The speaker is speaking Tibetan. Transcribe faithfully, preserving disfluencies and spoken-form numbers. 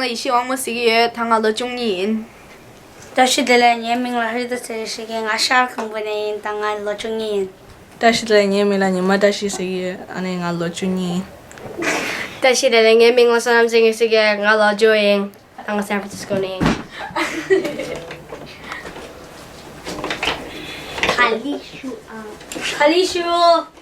ཡེ་ཤེས་དབང་མོ་ཟེར་གྱི་ཡོད། ད་ང་ལོ་བཅུ་གཉིས་ཡིན། བཀྲ་ཤིས་བདེ་ལེགས། ངའི་མིང་ལ་ཧྲི་ཏ་ཟེར་གྱི་ཡོད། ང་ཤར་ཁང་པ་ནས་ཡིན། ད་ང་ལོ་བཅུ་གཉིས་ཡིན། བཀྲ་ཤིས་བདེ་ལེགས། ངའི་མིང་ལ་ཉི་མ་བཀྲ་ཤིས་ཟེར་གྱི་ཡོད། ཨ་ནི་ང་ལོ་བཅུ་གཉིས་ཡིན། བཀྲ་ཤིས་བདེ་ལེགས། ངའི་མིང་ལ་བསོད་ནམས་ཚེ་རིང་ཟེར་གྱི་ཡོད། ང་ལོ་བཅུ་ཡིན། ད་ང་སན་ཧྥ་རན་སིས་ཀོ་ནས་ཡིན། ག་ལེ་ཞུ་ཨང་། ག་ལེ་ཞུ།